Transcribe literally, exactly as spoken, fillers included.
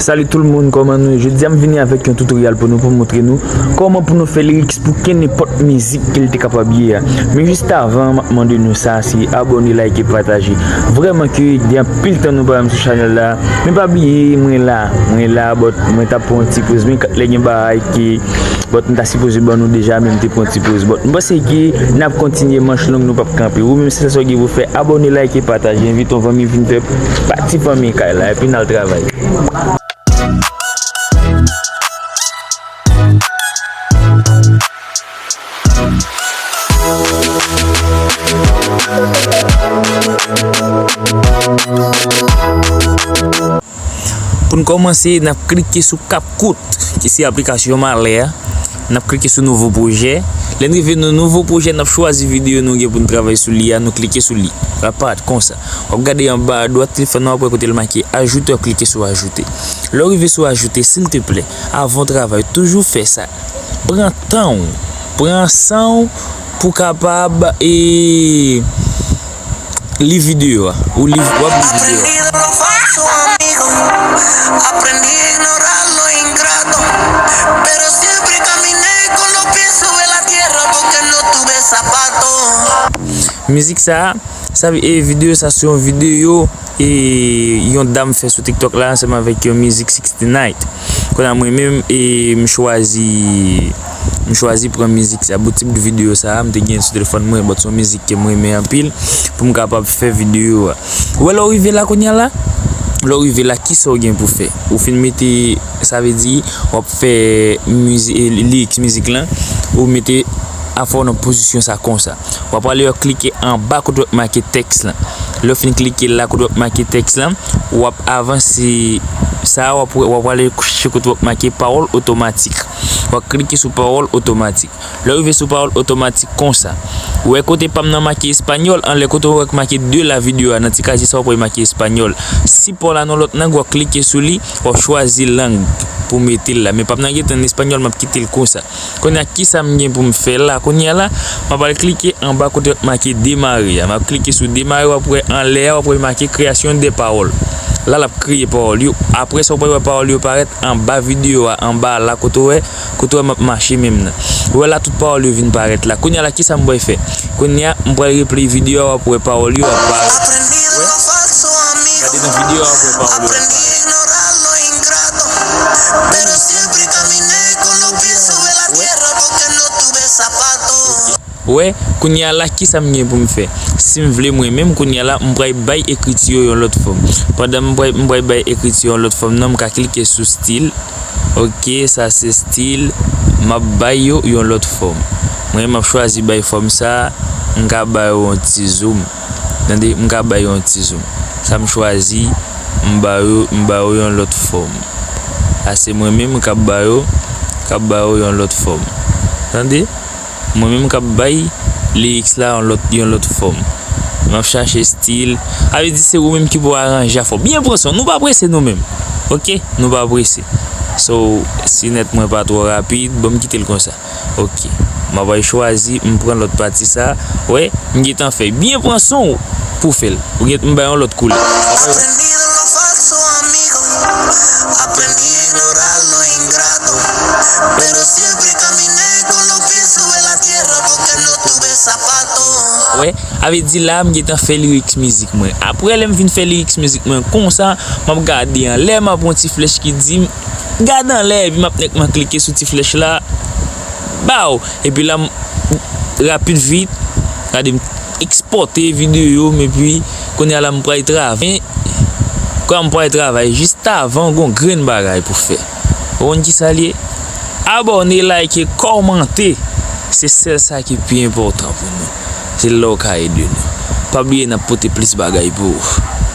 Salut tout le monde, kòman nou ye? Jodi a m vini avèk yon tutorial pou nou, pou montre nou kòman pou nou fè lyrics pou kenenpòt mizik ke l te kapab ye a. Men jis avan, m ap mande nou sa, se abòne, like, pataje. Vrèman ke gen anpil tan nou pa wè m sou chanèl la. Men pa bliye, mwen la, mwen la, but mwen t ap pran yon ti poz, men lè gen bagay ke, but m ta sipoze ban nou deja, men m te pran ti poz. But m panse ke n ap kontinye, manch long nou p ap kanpe. Ou menm, se sa w gen pou fè, abòne, like, pataje, envite yon fanmi vin fè pati fanmi kay la, epi n al travay. Pou n kòmanse, n ap klike sou CapCut, ki se aplikasyon malè a. N ap klike sou nouvo pwojè. Lè n rive nan nouvo pwojè, n ap chwazi videyo nou gen pou n travay sou li a, nou klike sou li. L ap parèt konsa. W ap gade anba adwat telefòn nan, w ap wè kote l make ajoute, w ap klike sou ajoute. Lè w rive sou ajoute, silteplè, avan w travay, toujou fè sa. Pran tan w, pran san w pou kapab, e, li videyo a. Ou li, w ap li videyo a. Aprendí de los falsos amigos, aprendí a ignorar los ingratos, pero siempre caminé con los pies sobre la tierra porque no tuve zapatos. Mizik sa a, sa, e, videyo sa, se yon videyo, e, yon dam fè sou TikTok la ansanm avèk yon mizik sixty Night. Kounye a mwen menm, e, m chwazi, m chwazi pran mizik sa, bout ti bout videyo sa, m te gen sou telefòn mwen, but se yon mizik ke m renmen anpil, pou m kapab fè videyo a. Ou wè, lè w rive la kounye a la, lè w rive la, kisa w gen pou fè? Ou fin mete, sa vle di, w ap fè mizi-, e, lyrics mizik lan, ou mete afè w nan pozisyon sa konsa. W ap prale, w ap klike anba kote w ap make tèks lan. Lè w fin klike la kote w ap make tèks lan, w ap avanse sa, w ap, w ap prale chèche kote w ap make pawòl otomatik. W ap klike sou pawòl otomatik. Lè w rive sou pawòl otomatik konsa, ou wè kote pa m nan make espanyòl, anlè kote w wè k make de la videyo a, nan ti kaje sa w ap wè make espanyòl. Sipò la nan lòt lang, w ap klike sou li, w ap chwazi lang pou w mete l la. Men pa m nan gentan an espanyòl, m ap kite l konsa. Kounye a, kisa m gen pou m fè la? Kounye a la, m ap al klike anba kote w ap make demare a. M ap klike sou demare, w ap wè anlè a, w ap wè make création de parole. La, l ap kreye pawòl yo. Apre sa, w ap wè pawòl yo parèt anba videyo a, anba la, kote w wè, kote w wè m ap mache menm nan. Ou wè la, tout pawòl yo vin parèt la. Kounye a la, kisa m pral fè? Kounye a, m pral replay videyo a, w ap wè pawòl yo ap parèt. Wè? Gade nan videyo a, w ap wè pawòl yo ap parèt. Wè, kounye a la, kisa m gen pou m fè? Si m vle mwen menm, kounye a la, m pral bay ekriti yo yon lòt fòm. Pandan m pral, m pral bay ekriti yo yon lòt fòm nan, m ka klike sou stil. Ok, sa se stil. M ap bay yo yon lòt fòm. Mwen, m ap chwazi bay fòm sa, m ka ba yo yon ti zoom. Tande, m ka ba yo yon ti zoom. Sa m chwazi, m ba yo, m ba yo yon lòt fòm. Sa se mwen menm k ap ba yo, k ap ba yo yon lòt fòm. Tande? Mwen menm k ap bay lyrics la yon lòt, yon lòt fòm. M ap chache stil. Sa vle di se ou menm ki pou aranje afè w. Byen pran san w. Nou pa prese nou menm. Ok? Nou pa prese. So, si nèt mwen pa twò rapid, bon, m kite l konsa. Ok. M ap al chwazi, m pran lòt pati sa. Wè, m gentan fè. Byen pran san w pou w fè l. Ou gen, m bay yon lòt koulè. Aprendí de los falsos amigos, aprendí a ignorar los ingratos, pero siempre caminé con los pies sobre la tierra porque no tuve zapatos. Wè, sa vle di la, m gentan fè lyrics mizik mwen. Apre, lè m fin fè lyrics mizik mwen konsa, m ap gade anlè, m ap wè yon ti flèch ki di m, gade anlè, epi m ap nèk, m ap klike sou ti flèch la, baw! Epi la, m, rapid vit, gade, m ekspòte videyo m, epi kounye a la, m pral travay. Kounye a, m pral travay, jis avan, gon grenn bagay pou fè. Ou konn kisa l ye? Abòne, like, kòmante. Se sèl sa ki pi enpòtan pou nou. Se la w ka ede nou. Pa bliye, n ap pote plis bagay pou ou.